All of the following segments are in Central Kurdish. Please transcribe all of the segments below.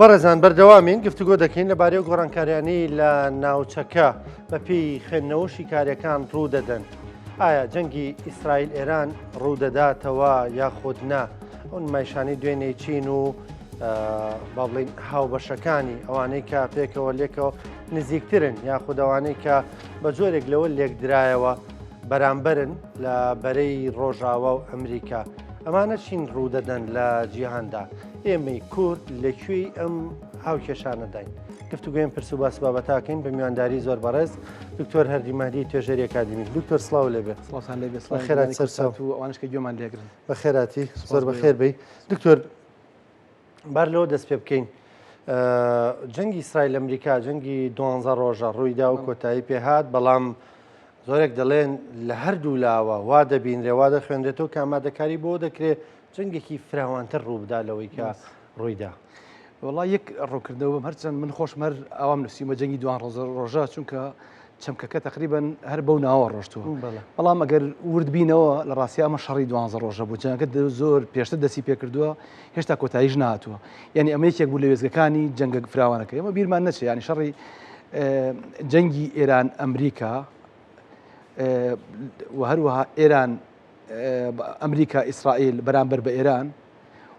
بەڕێزان بەردەوامین گفتوگۆ دەکەین لەبارەی گۆڕانکاریانی لە ناوچەکە بەپێی خوێندنەوە شیکاریەکان ڕوودەدەن. ئایا جەنگی ئیسرائیل ئێران ڕوودەداتەوە یاخود نا؟ ئەو نمایشانی دوێنێی چین و با بڵین هاوبەشەکانی ئەوانەی کە پێکەوە لێکەوە نزیکترن یاخود ئەوانەی کە بە جۆرێک لەوە لێکدرایەوە بەرامبەرن لە بەرەی ڕۆژاوا و ئەمریکا. ئەمانە چین ڕوودەدەن لە جیهاندا؟ ئێمەی کورد لە کوێی ئەم هاوکێشانەداین؟ گفتوگۆیم پرس و باس بابەتاکەین بە میوانداری زۆر بەڕێز دکتۆر هەردی مەهدی توێژەری ئەکادیمی. دکتۆر سڵاو لێبێ. سڵاوتان لێبێ، سڵاوی بەخێرات گیانی سەرچاو. کوردسات و ئەوانەش کە گوێمان لێگرن. بەخێراتی، سوپاس زۆر بۆ بەخێر ئێوە. بێی. دکتۆر بار لەوە دەست پێ بکەین. جەنگی ئیسرائیل ئەمریکا جەنگی دوانزە ڕۆژە ڕوویدا و کۆتایی پێهات، بەڵام زۆرێک دەڵێن لە هەردوو لاوە وا دەبینرێ وا دەخوێنرێتەوە کە ئامادەکاری بۆ دەکرێت جەنگێکی فراوانتر ڕووبدا لەوەی کە ڕوویدا. وەڵا یەک ڕوونکردنەوە بم هەرچەند من خۆشم هەر ئاوام نووسیومە جەنگی دوان ڕۆژە ڕۆژە چونکە چەمکەکە تقریبا هەر بەو ناوە ڕۆشتووە بەڵام ئەگەر ورد بینەوە لە ڕاستیا ئەمە شەڕی دوانزە ڕۆژە بوو جەنگەکە زۆر پێشتر دەستی پێکردووە هێشتا کۆتاییش نهاتووە یعنی ئەمە یەکێک بوو لە وێزگەکانی جەنگە فراوانەکە ئێمە بیرمان نەچێ یعنی شەڕی جەنگی ئێران ئەمریکا و هەروەها ئێران ئەمریکا ئیسرائیل بەرامبەر بە ئێران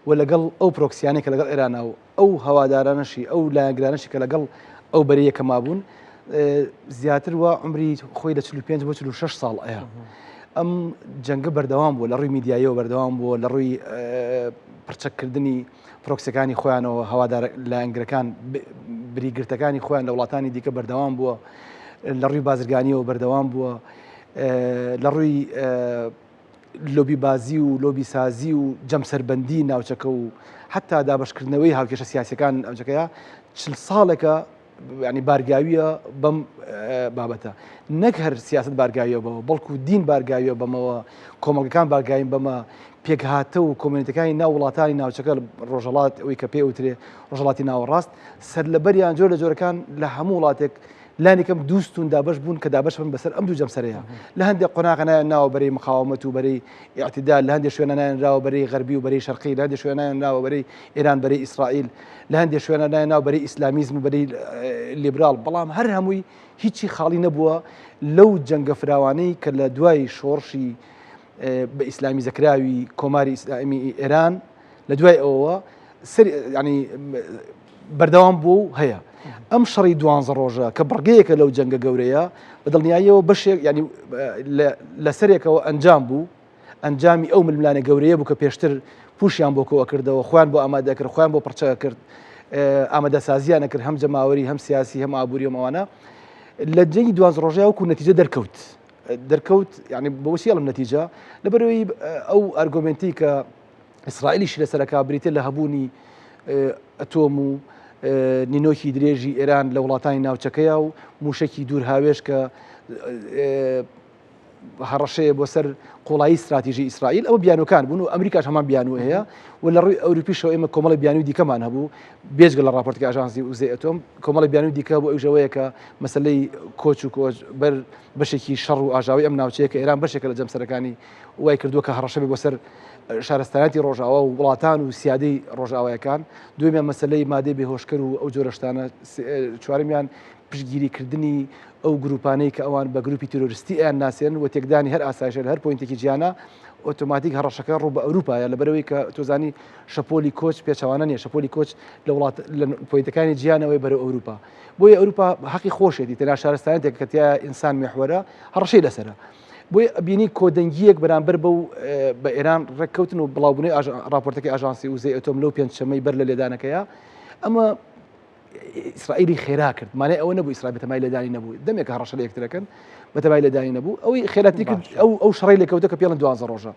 و لەگەڵ ئەو پرۆکسیانەی کە لەگەڵ ئێرانە و ئەو هەوادارانەشی ئەو لایەنگرانەشی کە لەگەڵ ئەو بەرەیە کە مابوون زیاتر وە عمری خۆی لە 45 بۆ 46 ساڵ ئەیە ئەم جەنگە بەردەوام بوو لە ڕووی میدیاییەوە بەردەوام بووە لە ڕووی پرچەکردنی پرۆکسەکانی خۆیانەوە هەوادار لایەنگرەکان بریگرتەکانی خۆیان لە وڵاتانی دیکە بەردەوام بووە لە ڕووی بازرگانیەوە بەردەوام بووە لە ڕووی لۆبیبازی و لۆبیسازی و جەمسەربەندی ناوچەکە و حتا دابشکردنەوەی هاوکێشە سیاسەکان ناوچەکەیە چل ساڵێکە ینی بارگاویە بەم بابەتە نەک هەر سیاست بارگاویە بەوە بەڵکو دین بارگاویە بەمەوە کۆمەڵگەکان بارگاوین بەمە پێکهاتە و community ەکانی ناو وڵاتانی ناوچەکە ڕۆژهەڵات ئەوی کە پێ وترێ ڕۆژهەڵاتی ناوەڕاست سەرلەبەریان جۆر لە جۆرەکان لە هەموو وڵاتێک لانیکەم دوو ستون دابەش بوون کە دابەش بن بەسەر ئەم دوو جەمسەرەیە. لە هەندێک قۆناغە نایان ناوە بەرەی مقاومەت و بەرەی ئیعتیدال، لە هەندێک شوێنە نایان نراوە بەرەی غەربی و بەرەی شەرقی، لە هەندێک شوێنە نایان نراوە بەرەی ئێران بەرەی ئیسرائیل، لە هەندێک شوێنە نایان ناوە بەرەی ئیسلامیزم و بەرەی لیبراڵ، بەڵام هەر هەمووی هیچی خاڵی نەبووە لەو جەنگە فراوانەی کە لە دوای شۆڕشی بە ئیسلامیزەکراوی کۆماری ئیسلامی ئێران لە دوای ئەوەوە سەر ینی بەردەوام بووە و هەیە. ئەم شەڕی دوانزە ڕۆژە کە بڕگەیەکە لەو جەنگە گەورەیە بە دڵنیاییەوە بەشێک ینی لەسەرێکەوە ئەنجام بوو ئەنجامی ئەو ململانێ گەورەیە بوو کە پێشتر پوشیان بۆ کۆ کردەوە خۆیان بۆ ئامادە کرد خۆیان بۆ پڕچە کرد ئامادەسازیان کرد هەم جەماوەری هەم سیاسی هەم ئابووری و ئەوانە لە جەنگی دوانزە ڕۆژەیە وەکو نەتیجە دەرکەوت دەرکەوت یعنی بۆچی ئەڵم نەتیجە لەبەرەوەی ئەو argument ی کە ئیسرائیلیشی لەسەرەکە بریتە لە هەبوونی ئەتۆم و نینۆکی درێژی ئێران لە وڵاتانی ناوچەکەیە و موشکی دوور هاوێژ کە هەڕەشەیە بۆ سەر قوڵایی استراتیژی ئیسرائیل ئەو بیانوەکان بوون و ئەمریکاش هەمان بیانوو هەیە و لە ڕووی ئەوروپیشەوە ئێمە کۆمەڵی بیانوی دیکەمان هەبوو بێجگە لە راپۆرتەکە ئاژانسی وزەی ئەتۆم کۆمەڵی بیانوی دیکە بۆ ئەوژەوەیە کە مەسلەی کۆچ و کۆچ بەر بەشێکی شەڕ و ئاژاوی ئەم ناوچەیە کە ئێران بەشێکە لە جەمسەرەکانی وای کردووە کە هەڕەشە بێ بۆ سەر شارستانیەتی ڕۆژاوا و وڵاتان و سیادەی ڕۆژاوایەکان، دووەمیان مەسەلەی مادەی بێهۆشکەر و ئەو جۆرە شتانە، چوارەمیان پشتگیریکردنی ئەو گروپانەی کە ئەوان بە گروپی تیرۆریستی ئەیان ناسێن و تێکدانی هەر ئاسایشە لە هەر point ێکی جیهانا ئۆتۆماتیک هەڕەشەکە ڕوو بە ئەوروپایە لەبەرئەوەی کە تۆزانی شەپۆلی کۆچ پێچەوانە نیە شەپۆلی کۆچ لە وڵات لە point ەکانی جیهانەوەی بەرەو ئەوروپا بۆیە ئەوروپا حەقی خۆشێتی تەنها شارستانیەتێک کە تیا ئینسان میحوەرە هەڕەشەی لەسەرە بۆیە ئەبینی کۆدەنگییەک بەرامبەر بەو بە ئێران ڕێککەوتن و بڵاوبوونەوەی ڕاپۆرتەکەی ئاژانسی وزەی ئەتۆم لەو پێنجشەممەی بەر لە لێدانەکەیە ئەمە ئیسرائیلی خێرا کرد مانای ئەوە نەبوو ئیسرائیل بەتەمای لێدانی نەبوو دەمێکە هەڕەشە لە یەکترەکەن بەتەمای لێدانی نەبوو ئەوەی خێراتری کرد ئەو ئەو شەڕی لێکەوتە کە پێڵن دوانزە ڕۆژە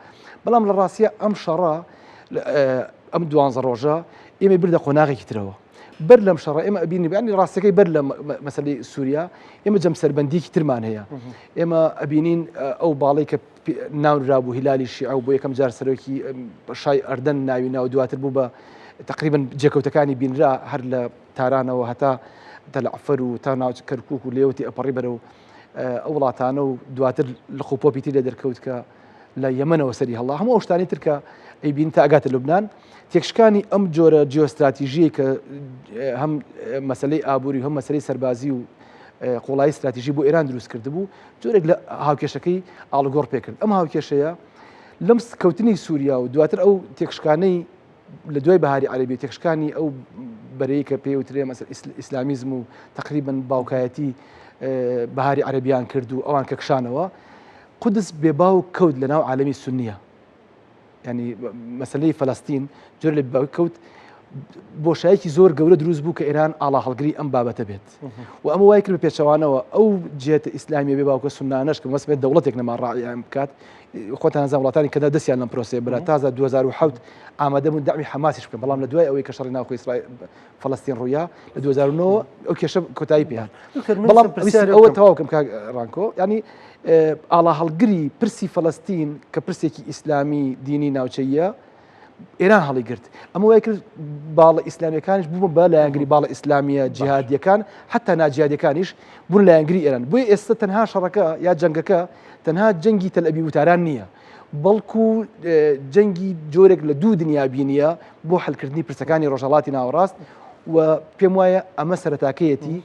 بەڵام لە ڕاستیە ئەم شەڕە ئەم دوانزە ڕۆژە ئێمە بردە قۆناغێکی ترەوە بەر لەم شەڕە ئێمە ئەبینی بیانی ڕاستەکەی بەر لە مەسەلەی سووریا ئێمە جەمسەربەندیکی ترمان هەیە ئێمە ئەبینین ئەو باڵی کە ناونرابوو هیلالی شیعە و بۆ یەکەم جار سەرۆکی شای ئەردەن ناوی ناو دواتر بوو بە تقریبا جێکەوتەکانی بینرا هەر لە تارانەوە هەتا تەلعفەر و تا ناوچ کەرکک و لێوتی ئەپەڕی بەرەو ئەو وڵاتانە و دواتر لە خۆپۆپی تری لێ دەرکەوت کە لە یەمەنەوە سەری هەڵا هەموو ئەو شتانی تر کە ئەیبین تا ئەگاتە لوبناان تێکشکانی ئەم جۆرە جیۆستراتیژیەی کە هەم مەسلەی ئابووری و هەم مەسلەی سەربازی و قوڵایی استراتیژی بۆ ئێران دروست کردبوو جۆرێک لە هاوکێشەکەی ئاڵوگۆڕ پێکرد ئەم هاوکێشەیە لەم کەوتنی سووریا و دواتر ئەو تێکشکانەی لە دوای بەهاری عەربی تێکشکانی ئەو بەرەی کە پێوترێ مەسەر ئیسلامیزم و تقریبن باوکایەتی بەهاری عەربیان کرد و ئەوان کە کشانەوە قودس بێباو کەوت لە ناو عالمی سنیە ینی مەسلەی فەلەستین جۆر لە بێباوک کەوت بۆشایەکی زۆر گەورە دروست بوو کە ئێران ئاڵا هەڵگری ئەم بابەتە بێت و ئەمە وای کرد بە پێچەوانەوە ئەو جێتە ئیسلامیە بێ باوکە سونانەش کە مەسمێت دەوڵەتێک نەما ڕایان بکات خۆتان زان وڵاتانی کەدا دەستیان لەم پرۆسەیە برا تازە 2007 ئامادە بوون دەعمی حەماسیش بکەن بەڵام لە دوای ئەوەی کە شەڕی ناوخۆی ئیسرائیل فەلەستین ڕوویا لە 2009 ئەو کێشە کۆتایی پێهات بەڵام ئەوە تەواو کەم کاک ڕانکۆ ینی ئاڵا هەڵگری پرسی فەلەستین کە پرسێکی ئیسلامی دینی ناوچەیە ئێران هەڵیگرت ئەمە وای کرد باڵە ئیسلامیەکانیش بووە بە لایەنگری باڵە ئیسلامیە جیهادیەکان حتا ناجیادەکانیش بوون لایەنگری ئێران بۆیە ئێستا تەنها شەڕەکە یا جەنگەکە تەنها جەنگی تەلئەبیب و تاران نییە بەڵکو جەنگی جۆرێک لە دوو دنیابینیە بۆ حلکردنی پرسەکانی ڕۆژهڵاتی ناوەڕاست و پێم وایە ئەمە سەرەتاکەیەتی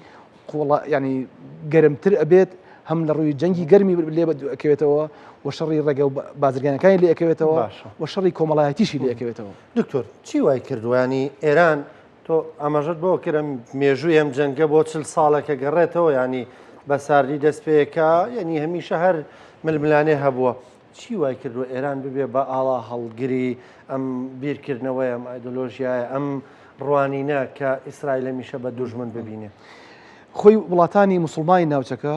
قوڵە ینی گەرمتر ئەبێت هەم لە ڕووی جەنگی گەرمی لێ ئەکەوێتەوە و شەڕی ڕێگە و بازرگانەکانی لێ ئەکەوێتەوە و شەڕی کۆمەڵایەتیشی لێ ئەکەوێتەوە. دکتۆر چی وای کردووە ینی ئێران تۆ ئاماژەت بۆ کرد مێژووی ئەم جەنگە بۆ چل ساڵێکە گەڕێتەوە ینی بە ساردی دەست پێکا ینی هەمیشە هەر ململانێ هەبووە چی وای کردووە ئێران ببێ بە ئاڵا هەڵگری ئەم بیرکردنەوەی ئەم ئایدۆلۆژیایە ئەم ڕوانینە کە ئیسرائیل هەمیشە بە دوژمن ببینێ؟ خۆی وڵاتانی موسڵمانی ناوچەکە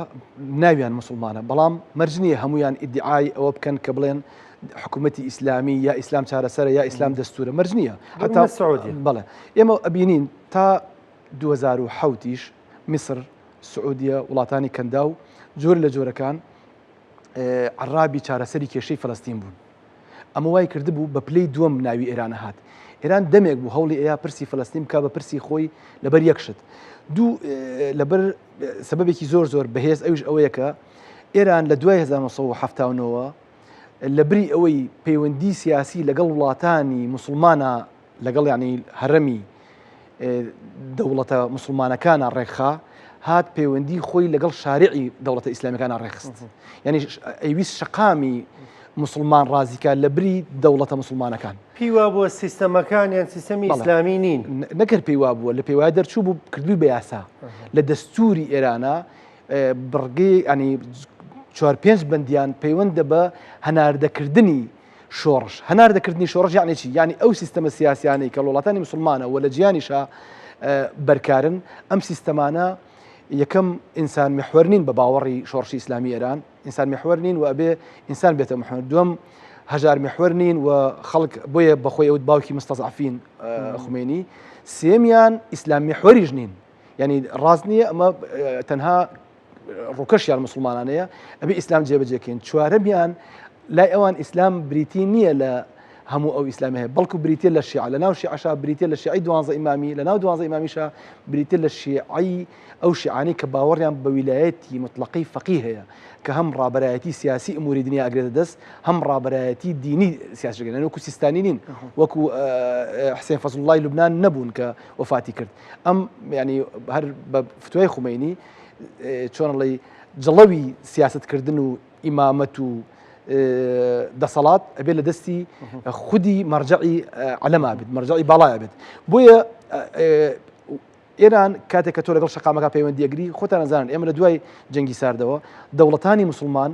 ناویان موسڵمانە بەڵام مەرج نییە هەمویان ئیدعای ئەوە بکەن کە بڵێن حکوومەتی ئیسلامی یا ئیسلام چارەسەرە یا ئیسلام دەستورە مەرج نییە هەتا سعودی بەڵێ ئێمە ئەبینین تا 2007 یش میسر سعودیە وڵاتانی کەنداو جۆر لە جۆرەکان عەرابی چارەسەری کێشەی فەلەستین بوون. ئەمە وای کردبوو بە پلەی دووەم ناوی ئێران هات. ئێران دەمێک بوو هەوڵی ئەیا پرسی فەلەستین بکا بە پرسی خۆی لەبەر یەک شت. دوو لەبەر سەبەبێکی زۆر زۆر بەهێز ئەویش ئەوەیە کە ئێران لە دوای 1970 لە بری ئەوەی پەیوەندی سیاسی لەگەڵ وڵاتانی موسڵمانە لەگەڵ یانی هەرەمی دەوڵەتە موسڵمانەکانە ڕێکخا هات پەیوەندی خۆی لەگەڵ شارعی دەوڵەتە ئیسلامیەکانە ڕێخست یعنی ئەیویست شەقامی مسلمان ڕازیکە لە بری دەوڵەتە مسلمانەکان پێی وابووە سیستەمەکان یان سیستەمی ئیسلامی نین نەکرد پێی وابووە لە پێی دەرچوو بوو کردووی بە یاسا لە دەستوری ئێرانە بڕگەی ینی چوار پێنج بەندیان پەیوەندە بە هەناردەکردنی شۆڕش، هەناردەکردنی شۆڕش یەعنی چی؟ یەعنی ئەو سیستەمە سیاسیانەی کە وڵاتانی مسوڵمانە و لە جیهانیشا بەرکارن، ئەم سیستەمانە یەکەم ئینسان محوەر نین بە باوەڕی شۆڕشی ئیسلامی ئێران، ئینسان محوەر نین و ئەبێ ئینسان بێتە محوەر. دووەم هەژار محوەر نین و خەڵک بۆیە بەخۆی ئەوت باوکی مستەزعفین خومێنی. سێمیان ئیسلام محوەریش نین. یعنی ڕاست نییە ئەمە تەنها ڕووکەشیان موسڵمانانەیە ئەبێ ئیسلام جێبەجێکەین چوارەمیان لای ئەوان ئیسلام بریتی نییە لە هەموو ئەو ئیسلامی هەیە بەڵکو بریتە لە شیعە لە ناو شیعەشا بریتە لە شیعی دوانزە ئیمامی لە ناو دوانزە ئیمامیشا بریتە لە شیعی ئەو شیعانی کە باوەڕیان بە ویلایەتی مطلقی فەقی هەیە کە هەم ڕابەرایەتی سیاسی ئوموری دنیا ئەگرێتە دەست هەم ڕابەرایەتی دینی سیاسی وەکو سیستانی نین وەکو حسێن فەزڵڵای لوبناان نەبوون کە وەفاتی کرد ئەم ینی هەر بە فتوای خومەینی چۆن ئەڵێی جڵەوی سیاستکردن و ئیمامەت و دەسەڵات ئەبێت لە دەستی خودی مەرجعی عەلەما بێت مەرجعی باڵایە بێت بۆیە ئێران کاتێک کە تۆ لەگەڵ شەقامەکە پەیوەندیەگری خۆتان نەزانن ئێمە لە دوای جەنگی ساردەوە دەوڵەتانی مسلمان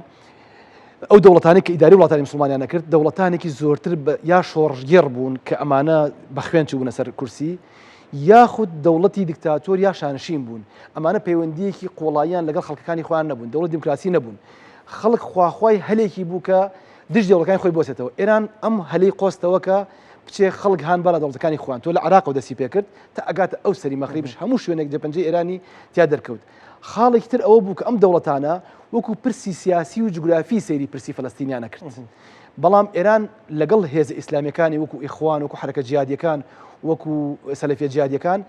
ئەو دەوڵەتانی کە ئیداری وڵاتانی مسلمانیان نەکرد دەوڵەتانێکی زۆرتر یا شۆڕشگێڕ بوون کە ئەمانە بە خوێن چوونە سەر کورسی یاخود دەوڵەتی دیکتاتۆر یا شانشین بوون، ئەمانە پەیوەندییەکی قووڵاییان لەگەڵ خەڵکەکانی خۆیان نەبوون، دەوڵەتی دیموکراسی نەبوون. خەڵک خواخوای هەلێکی بوو کە دژی دەوڵەکانی خۆی بوەستێتەوە. ئێران ئەم هەلەی قۆستەوە کە بچێ خەڵک هان با لە دەوڵەتەکانی خۆیان. تۆ لە عێراقەوە دەستی پێکرد تا ئەگاتە ئەو سەری مەغریبش هەموو شوێنێک جێپەنجەی ئێرانی تیا دەرکەوت. خاڵێکی تر ئەوە بوو کە ئەم دەوڵەتانە وەکو پرسی سیاسی و جوگرافی سەیری پرسی فەلەستینیان نەکرد. بەڵام ئێران لەگەڵ هێزە ئیسلامیەکانی وەکو ئیخوان، وەکو حەرەکە جیهادیەکان، وەکو سەلەفیە جیهادیەکان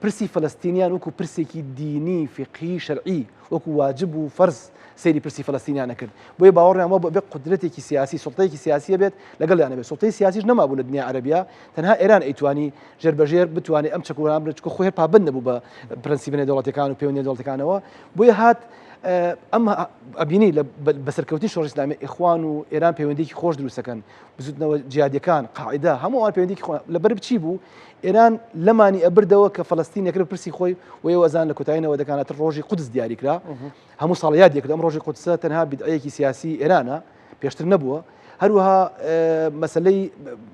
پرسی فەلەستینیان وەکو پرسێکی دینی، فیقهی، شەرعی، وەکو واجب و فەرز سەیری پرسی فەلەستینیان ئەکرد. بۆیە باوەڕیان وابوو ئەبێ قودرەتێکی سیاسی، سوڵتەیەکی سیاسی هەبێت لەگەڵیان هەبێت. سوڵتەی سیاسیش نەمابوو لە دنیای عەرەبیا، تەنها ئێران ئەیتوانی ژێر بە ژێر بتوانێت ئەم چەک و بەرامبەر، چونکە خۆی هەر پابەند نەبوو بە پرەنسیپە نێودەوڵەتیەکان و پەیوەندیە نێودەوڵەتیەکانەوە. بۆیە هات ئەم ئەبینی لە بە سەرکەوتنی شۆڕشی ئیسلامی ئیخوان و ئێران پەیوەندیەکی خۆش دروست دەکەن، بزوتنەوە جیهادیەکان، قاعیدە، هەموو ئەوان پەیوەندیەکی خۆیان لەبەر چی بوو؟ ئێران لەمانی ئەبردەوە کە فەلەستین یەکرد پرسی خۆی و ئێوە ئەزان لە کۆتایی نەوەدەکان تر ڕۆژی قودس دیاری کرا هەموو ساڵ یاد یەکرد ئەم ڕۆژی قودسە تەنها بیدعەیەکی سیاسی ئێرانە پێشتر نەبووە هەروەها مەسلەی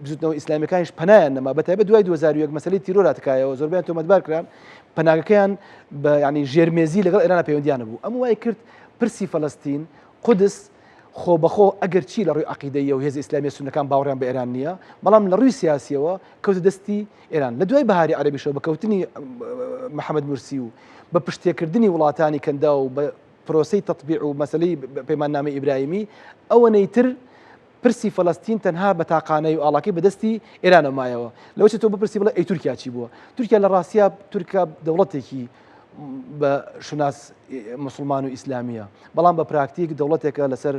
بزوتنەوە ئیسلامیەکانیش پەنایان نەما بە تایبەت دوای 2001 مەسلەی تیرۆر هاتکایەوە زۆربیان تۆمەتبار کران پەناگەکەیان بە ینی ژێرمێزی لەگەڵ ئێرانە پەیوەندیان بوو ئەم وای کرد پرسی فەلەستین قودس خۆبەخۆ ئەگەرچی لە ڕووی عەقیدەییەوە هێزە ئیسلامییە سوننەکان باوەڕیان بە ئێران نییە، بەڵام لە ڕووی سیاسییەوە کەوتە دەستی ئێران. لە دوای بەهاری عەرەبیشەوە بە کەوتنی محەمەد مورسی و بە پشتتێکردنی وڵاتانی کەنداو و بە پرۆسەی تەتبیع و مەسەلەی پەیماننامەی ئیبراهیمی، ئەوەنەی تر پرسی فەلەستین تەنها بە تاقانەی و ئاڵاکەی بە دەستی ئێرانەوە مایەوە. لەوەچێ تۆ بپرسی بڵێ ئەی تورکیا چی بووە؟ تورکیا لە ڕاستیا تورکا دەوڵەتێکی بە شوناس موسڵمان و ئیسلامییە، بەڵام بە پراکتیک دەوڵەتێکە لەسەر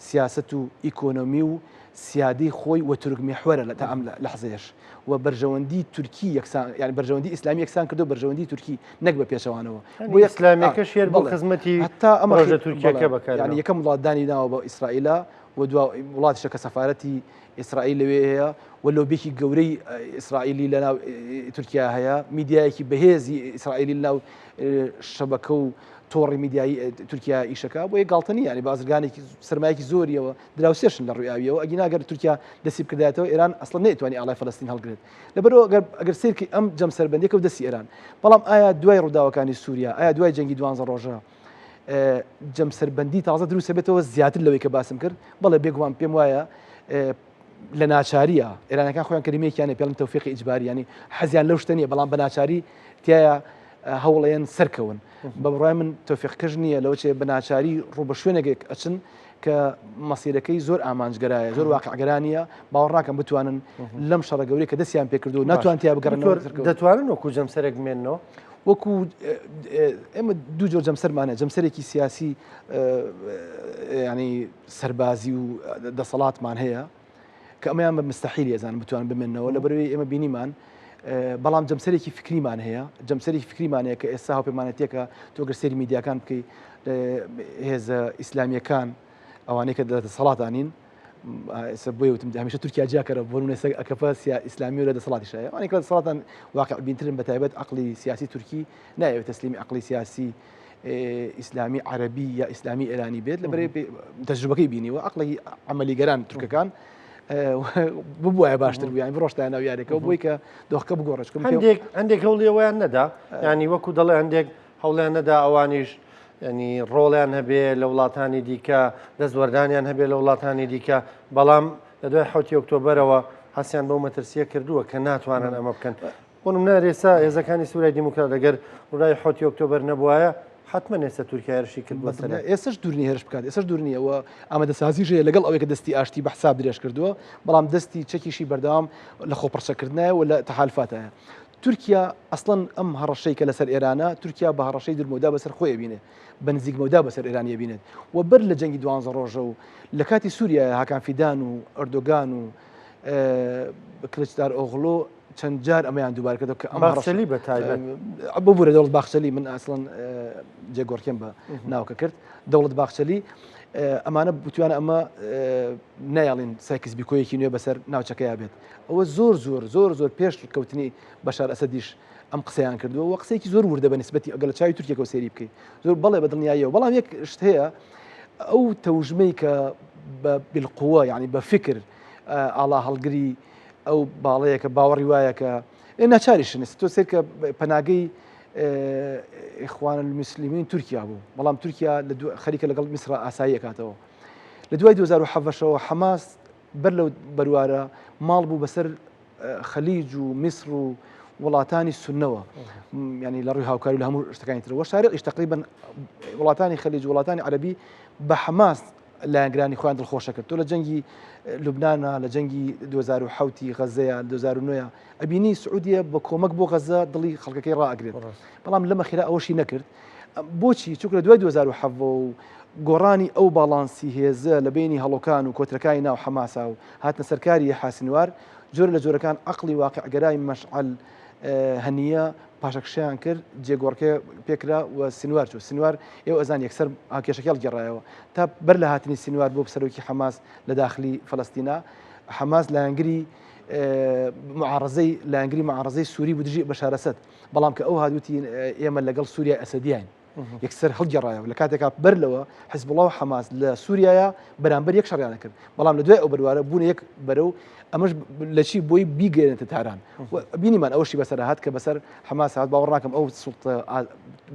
سیاسەت و ئیکۆنۆمی و سیادەی خۆی و تورک میحوەرە لە تا ئەم لەحزەیەش و بەرژەوەندی تورکی یەکسان یانی بەرژەوەندی ئیسلامی یەکسان کردو بەرژەوەندی تورکی نەک بە پێچەوانەوە. بۆ ئیسلامیەکەش هەر بۆ خزمەتی هەتا ئەمە پرۆژە تورکیەکە بەکار یانی یەکەم وڵات دانی ناوە بە ئیسرائیلە و دوا وڵاتیشە کە سەفارەتی ئیسرائیل لەوێ هەیە و لۆبیەکی گەورەی ئیسرائیلی لە ناو تورکیا هەیە، میدیایەکی بەهێزی ئیسرائیلی لە ناو شەبەکە و تۆڕی میدیایی تورکیا ئیشەکە بۆیە گاڵتە نییە، یانی بازرگانێکی سەرمایەکی زۆریەوە دراوسێشن لە ڕووی ئاویەوە، ئەگینا گەر تورکیا دەستی بکردایەتەوە ئێران ئەسڵەن نەیتوانی ئاڵای فەلەستین هەڵگرێت. لەبەرئەوە ئەگەر ئەگەر سەیرکەی ئەم جەمسەربەندیە کەوت دەستی ئێران، بەڵام ئایا دوای ڕووداوەکانی سووریا، ئایا دوای جەنگی دوانزە ڕۆژە جەمسەربەندی تازە دروست بێتەوە زیاتر لەوەی کە باسم کرد؟ بەڵێ بێگومان پێم وایە لە ناچاریە ئێرانەکان خۆیان کەلیمەیەکیان پێڵن تەوفیقی ئیجباری ینی حەزیان لەو شتە نییە بەڵام بە ناچاری تایە هەوڵێن سەرکەون بە بڕای من تەوفیقکەش نییە لەوە چێ بە ناچاری ڕوو بە شوێنێک ئەچن کە مەسیرەکەی زۆر ئامانجگەرایە زۆر واقعگەرانیە باوەڕ ناکەم بتوانن لەم شەڕە گەورەی کە دەستیان پێکردو ناتوان تیا بگەڕنەوە دەتوانن وەکو جەمسەرێک بمێننەوە وەکو ئێمە دوو جۆر جەمسەرمانە جەمسەرێکی سیاسی ینی سەربازی و دەسەڵاتمان هەیە کە ئەمەیان بە مستحیل ێزان بتوان بمێنەوە لە بەروی ئێمە بینیمان بەڵام جەمسەرێکی فکریمان هەیە جەمسەری فکریمان هەیە کە ئێستا هاوپەیمانەتێکە تۆ گەر سەیری میدیاکان بکەی هێزە ئیسلامیەکان ئەوانەی کە لە دەسەڵاتانین ئێستا بۆیە وتم هەمیشە تورکیا جیاکەرە بۆ نمونە ئێستا ئەکەپە سیا ئیسلامی و لە دەسەڵاتیش هەیە ئەوانەی کە لە دەسەڵاتان واقع بینترن بە تایبەت عەقڵی سیاسی تورکی نایەوێت تەسلیمی عەقڵی سیاسی ئیسلامی عەرەبی یا ئیسلامی ئێرانی بێت لە بەرەی تەجروبەکەی بینیوە عەقڵی عەمەلیگەران تورکەکان ببوایە باشتر بوو یانی بڕۆشتایە ناو یاریەکەەوە بۆی کە دۆخەکە بگۆڕێت چونکە هەندێک هەندێک هەوڵی ئەوەیان نەدا ینی وەکو دەڵێ هەندێک هەوڵیان نەدا ئەوانیش ینی ڕۆڵیان هەبێ لە وڵاتانی دیکە دەستوەردانیان هەبێ لە وڵاتانی دیکە بەڵام لە دوای حوتی ئۆکتۆبەرەوە هەستیان بەو مەترسیە کردووە کە ناتوانن ئەمە بکەن. بۆ نمونە ئێستا هێزەکانی سوریای دیموکرات ئەگەر ڕووداوی حوتی ئۆکتۆبەر نەبوایە حتمما ئێستا تورکیا هێرشی کردووە سەر ئێستش دوور نییە هێرش بکات ئێستش دوور نییە و ئامادەسازیش هەیە لەگەڵ ئەوەی کە دەستی ئاشتی بە حساب درێژ کردووە بەڵام دەستی چەکیشی بەردەوام لە خۆپڕچەکردنایە و لە تەحالفاتایە تورکیا ئەسڵەن ئەم هەڕەشەی کە لەسەر ئێرانە تورکیا بە هەڕەشەی دوورمەودا بەسەر خۆی ئەبینێ بە نزیک مەودا بەسەر ئێرانی ئەبینێت و بەر لە جەنگی دوانزە ڕۆژە و لە کاتی سووریا هاکان فیدان و ئەردۆگان و کلچدار ئۆغلۆ چەند جار ئەمەیان دووبارە کردەوە کە ئەم باخچەلی بە تایبەت ببورە دەوڵەت باخچەلی من ئەسڵەن جێگۆڕکێم بە ناوکە کرد دەوڵەت باخچەلی ئەمانە بتوانە ئەمە نایڵین سایکس بیکۆیەکی نوێ بەسەر ناوچەکەیا بێت ئەوە زۆر زۆر زۆر زۆر پێش کەوتنی بەشار ئەسەدیش ئەم قسەیان کردووە و قسەیەکی زۆر وردە بە نسبەتی ئەگەر لە چاوی تورکیەکەوە سەیری بکەیت زۆر بەڵێ بە دڵنیاییەوە بەڵام یەک شت هەیە ئەو تەوژمەی کە بە بالقوە یعنی بە فکر ئاڵا هەڵگری ئەو باڵەیە کە باوەڕی وایە کە ناچاریشن ئێستا تۆ سەیر کە پەناگەی ئیخوان المسلمین تورکیا بوو بەڵام تورکیا خەریکە لەگەڵ میسرا ئاسایی ئەکاتەوە لە دوای 2017ەوە حەماس بەر لەو بەروارە ماڵ بوو بەسەر خەلیج و میسر و وڵاتانی سنەوە ینی لە ڕووی هاوکاری لە هەموو شتەکانی ترەوە شارعیش تقریبا وڵاتانی خەلیج وڵاتانی عەربی بە حەماس لایەنگرانی خۆیان دڵخۆشە کرد. تۆ لە جەنگی لوبنانا، لە جەنگی 2007 ی غەزەیە، 2009 ئەبینی سعودیە بە کۆمەک بۆ غەزە دڵی خەڵکەکەی ڕائەگرێت. بەڵام لەمە خێرا ئەوەشی نەکرد. بۆچی؟ چونکە لە دوای 2007 و گۆڕانی ئەو باڵانسی هێزە لە بینی هەڵۆکان و کۆترەکانی ناو حەماسا و هاتنە سەرکاری یەحیا سنوار، جۆرە لە جۆرەکان عەقڵی واقیعگەرای مەشعەل هەنیە پاشەکشەیان کرد، جێگۆڕکێ پێکرا و سنوار چوو. سنوار ئێوە ئەزان یەکسەر هاوکێشەکەی هەڵگێڕایەوە. تا بەر لە هاتنی سنوار بۆ سەرۆکی حەماس لە داخلی فەلەستینا، حەماس لایەنگری معارەزەی لایەنگری معارەزەی سووری بوو دژی بەشار ئەسەد. بەڵام کە ئەو هات وتی ئێمە لەگەڵ سووریای ئەسەدیاین. یەکسەر هەڵگێڕایەوە لە کاتێکا بەر لەوە حزبوڵا و حەماس لە سووریایە بەرامبەر یەک شەڕیان کرد بەڵام لە دوای ئەو بەروارە بوون یەک بەرە و ئەمەش لە چی بۆی بیگەێنێتە تاران بینیمان ئەوەشی بەسەر هات کە بەسەر حەماس هات باوەڕ ناکەم ئەو سوڵتە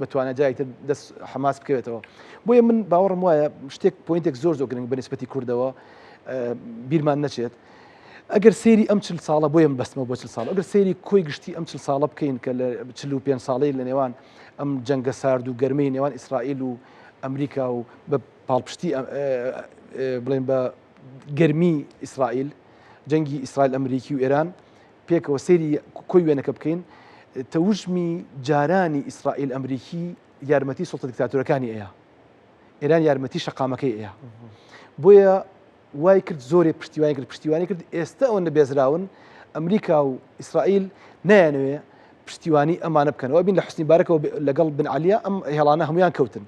بتوانێت جایتر دەست حەماس بکەوێتەوە بۆیە من باوەڕم وایە شتێک point ێک زۆر زۆر گرنگ بەنسبەتی کوردەوە بیرمان نەچێت ئەگەر سەیری ئەم چل ساڵە بۆیە من بەستمەوە بۆ چل ساڵ ئەگەر سەیری کۆی گشتی ئەم چل ساڵە بکەین کە لە 45 ساڵەی لە نێوان ئەم جەنگە سارد و گەرمەی نێوان ئیسرائیل و ئەمریکا و بە پاڵپشتی بڵێن بە گەرمی ئیسرائیل جەنگی ئیسرائیل ئەمریکی و ئێران پێکەوە سەیری کۆی وێنەکە بکەین تەوژمی جارانی ئیسرائیل ئەمریکی یارمەتی سوڵتە دیکتاتۆرەکانی ئەیە ئێران یارمەتی شەقامەکەی ئەیە بۆیە وای کرد زۆرێ پشتیوانی کرد پشتیوانی کرد ئێستا ئەوەندە بێزراون ئەمریکا و ئیسرائیل نایانەوێ پشتیوانی ئەمانە بکەنەوە بین لە حسنی بارەکەەوە لەگەڵ بن علیە ئەم هێڵانە هەمویان کەوتن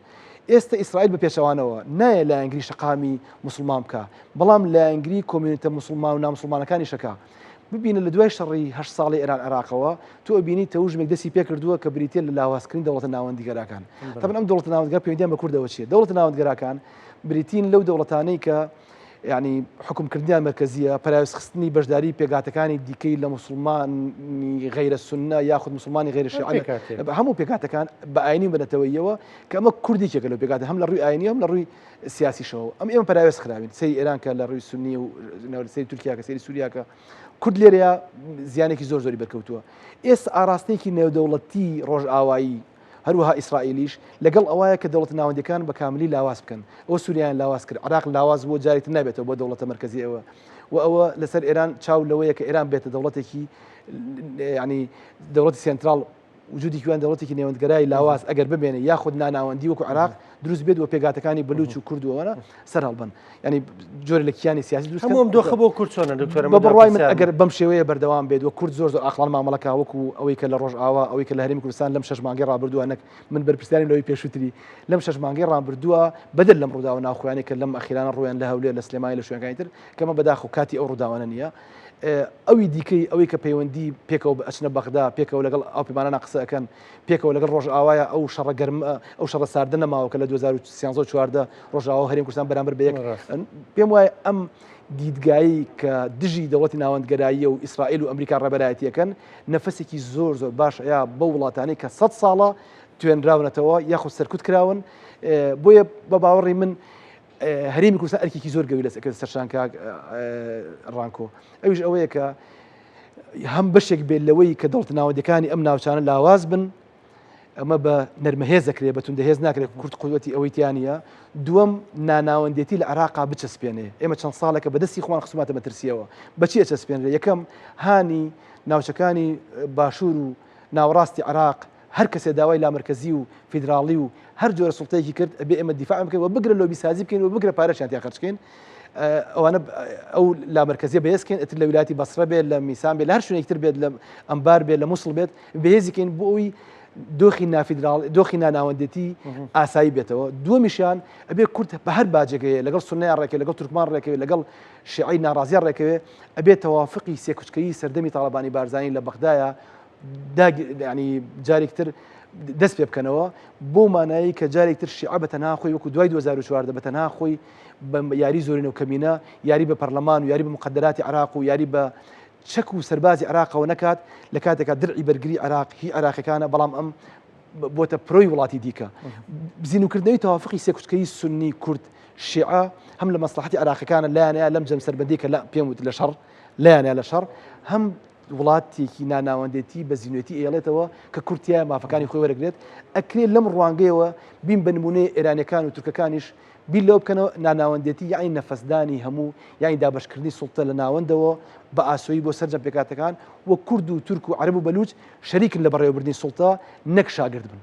ئێستا ئیسرائیل بە پێچەوانەوە نایە لایەنگری شەقامی مسلمان بکە بەڵام لایەنگری community ە مسلمان و نامسلمانەکانی شەکە ببینە لە دوای شەڕی هە ساڵی ئێران عێراقەوە تۆ ئەبینی تەوژمێک دەستی پێکردووە کە بریتە لە لاوازکردنی دەوڵەتە ناوەندیگەراکان تەبن ئەم دەوڵەتە ناوەندگەرا پەیوەندیان بە کوردەوە چییە دەوڵەتە ناوەندگەراکان بریتین لەو دەوڵەتانەی کە یعنی حکومکردنیان مەرکەزیە پەراوێزخستنی بەشداری پێکهاتەکانی دیکەی لە موسڵمانی غەیرە سوننە یاخود موسڵمانی غەیرە شیعە هەموو پێکهاتەکان بە ئاینی و بە نەتەوەییەوە کە ئەمە کوردێکێکە لەو پێکهاتە هەم لە ڕووی ئاینی هەم لە ڕووی سیاسیشەوە ئەم ئێمە پەراوێز خراوین سەیری ئێران کە لە ڕووی سوننی و سەیری تورکیا کە سەیری سووریا کە کورد لێرەیە زیانێکی زۆر زۆری بەرکەوتووە ئێستا ئاراستەیەکی نێودەوڵەتی ڕۆژئاوایی هەروەها ئیسرائیلیش لەگەڵ ئەوایە کە دەوڵەتە ناوەندیەکان بە کاملی لاواز بکەن. ئەوە سوریایان لاواز کرد، عێراق لاواز بووە جارێک تر نابێتەوە بۆ دەوڵەتە مەرکەزیەوە و ئەوە لەسەر ئێران چاو لەوەیە کە ئێران بێتە دەوڵەتێکی یعنی دەوڵەتی سێنتراڵ وجودی کوان دەوڵەتێکی نێوەندگەرای لاواز ئەگەر بمێنێ یاخود ناناوەندی وەکو عێراق دروست بێت و پێکهاتەکانی بلوچ و کورد و ئەوانە سەر هەڵبن ینی جۆرە لە کیانی سیاسی دروست هەموو ئەم دۆخە بۆ کورد چۆنە دکتۆر بە بڕوای من ئەگەر بەم شێوەیە بەردەوام بێت و کورد زۆر زۆر ئاقڵان مامەڵەکە وەکو ئەوەی کە لە ڕۆژئاوا ئەوەی کە لە هەرێمی کوردستان لەم شەش مانگەی ڕابردووە نەک من بەرپرسیاریم لەوەی پێشووتری لەم شەش مانگەی ڕابردووە بەدەر لەم ڕووداوە ناوخۆیانەی کە لەم ئەخیرانە ڕوویان لە هەولێر لە سلێمانی لە شوێنەکانی تر کەمە بەداخەوە کاتی ئەو ڕووداوانە نییە ئەوی دیکەی ئەوەی کە پەیوەندی پێکەوە ئەچنە بەغدا پێکەوە لەگەڵ ئەو پەیمانانە قسە ئەکەن پێکەوە لەگەڵ ڕۆژئاوایە ئەو شەڕە گەرمە ئەو شەڕە ساردە نەماوە کە لە 2013 و 14 ڕۆژئاوا و هەرێم کوردستان بەرامبەر بە یەک پێم وایە ئەم دیدگایی کە دژی دەوڵەتی ناوەندگەراییە و ئیسرائیل و ئەمریکا ڕێبەرایەتیەکەن نەفەسێکی زۆر زۆر باش ئەیا بەو وڵاتانەی کە سەد ساڵە توێنراونەتەوە یاخود سەرکوت کراون بۆیە بە باوەڕی من هەرێمی کوردستان ئەرکێکی زۆر گەوری لەسەر سەرشان کاک ڕانکۆ ئەویش ئەوەیە کە هەم بەشێک بێت لەوەی کە دەوڵەتە ناوەندەکانی ئەم ناوچانە لاواز بن ئەمە بە نەرمەهێز دەکرێت بە توندەهێز ناکرێت کورد قوتی ئەوەی تیانە دووەم ناناوەندێتی لە عراقا بچەسپێنێ ئێمە چەند ساڵێکە بەدەستی خۆمان خستومانەتە مەترسیەوە بەچی ئەچەسپێنرێ یەکەم هانی ناوچەکانی باشوور و ناوەڕاستی عراق هەر کەسێ داوای لامەرکەزی و فیدراڵی و هەر جۆرە سوڵتەیەکی کرد ئەبێ ئێمە دیفاع بکەین و بگرە لۆبی سازی بکەین و بگرە پارەشیان تیا خەرج بکەین ئەوانە ئەو لامەرکەزیە بەهێز کەین ئەتر لە ویلایەتی بەسرە بێت لە میسان بێت لە هەر شوێنێکی تر بێت لە ئەنبار بێت لە موسڵ بێت بەهێزی کەین بۆ ئەوی دۆخی نافیدراڵ دۆخی ناناوەندێتی ئاسایی بێتەوە دووەمیشیان ئەبێ کورد بە هەر باجێکەیە لەگەڵ سوننەیان ڕێکەوێت لەگەڵ تورکمان ڕێکەوێت لەگەڵ شیعەی ناڕازیان ڕێکەوێت ئەبێ تەوافقی سێکوچکەیی سەردەمی تاڵەبانی بارزانی لە بەغدایە ینی جارێک تر دەست پێ بکەنەوە بۆ مانایی کە جارێک تر شیعە بە تەنها خۆی وەکو دوای 2014 بە تەنها خۆی بە یاری زۆرینە و کەمینە یاری بە پەرلەمان و یاری بە مقدراتی عراق و یاری بە چەک و سەربازی عراقەوە نەکات لە کاتێکا درعی بەرگری عراق هی عراقەکانە بەڵام ئەم بۆتە پرۆی وڵاتی دیکە زیینوکردنەوەی تەوافقی سێکوچکەی سنی کورد شیعە هەم لە مەسلحەتی عراقەکانە لایەنەیە لەم جەمسەربەندی کە لە پێم وت لە شەڕ لایەنە لە شەڕ هەم وڵاتێکی ناناوەندێتی بە زینوێتی ئەیەڵێتەوە کە کورد تیایا مافەکانی خۆی وەرەگرێت، ئەکرێ لەم ڕوانگەیەوە بین بە نموونەی ئێرانیەکان و تورکەکانیش بیر لەوە بکەنەوە ناناوەندێتی یەعنی نەفەسدانی هەموو یانی دابەشکردنی سوڵتە لە ناوەندەوە بە ئاسۆیی بۆ سەرجەم پێکهاتەکان و کورد و تورک و عەرەب و بەلوچ شەریکن لە بەڕێوەبردنی سوڵتە نەک شاگرد بن.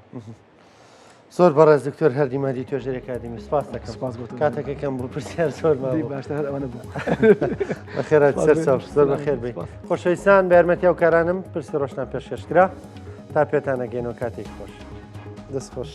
زۆر بەڕێز دکتۆر هەردی مەهدی توێژەری ئەکادیمی سپاس دەکەم. سپاس بۆ تۆ. کاتەکە کەم بوو پرسیار زۆر مابوو. دەی باشتر هەر ئەوەنە بوو. بەخێرات سەر چاو زۆر بەخێر بێی. خۆشەویستان بە یارمەتی هاوکارانم پرسی ڕۆژتان پێشکەش کرا تا پێتان ئەگەینەوە کاتێکی خۆش. دەست خۆش.